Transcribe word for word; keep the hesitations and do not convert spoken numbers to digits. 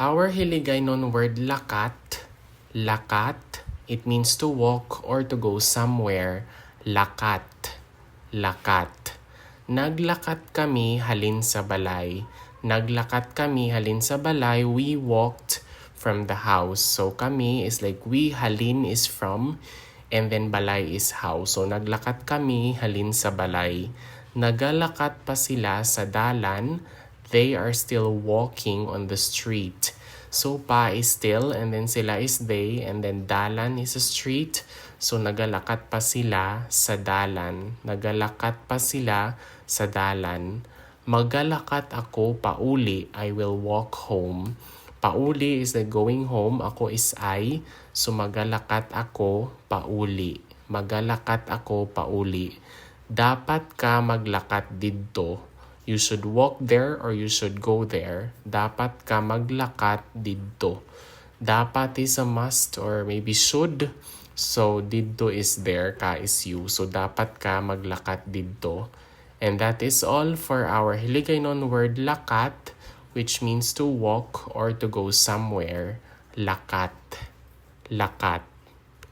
Our Hiligaynon word lakat, lakat, it means to walk or to go somewhere. Lakat, lakat. Naglakat kami halin sa balay. Naglakat kami halin sa balay. We walked from the house. So kami is like we, halin is from, and then balay is house. So naglakat kami halin sa balay. Nagalakat pa sila sa dalan. They are still walking on the street. So pa is still, and then sila is they, and then dalan is a street. So nagalakat pa sila sa dalan. Nagalakat pa sila sa dalan. Magalakat ako pauli. I will walk home. Pauli is like going home. Ako is I. So magalakat ako pauli. Magalakat ako pauli. Dapat ka maglakat didto. You should walk there or you should go there. Dapat ka maglakat didto. Dapat is a must or maybe should. So, didto is there, ka is you. So, dapat ka maglakat didto. And that is all for our Hiligaynon word lakat, which means to walk or to go somewhere. Lakat. Lakat.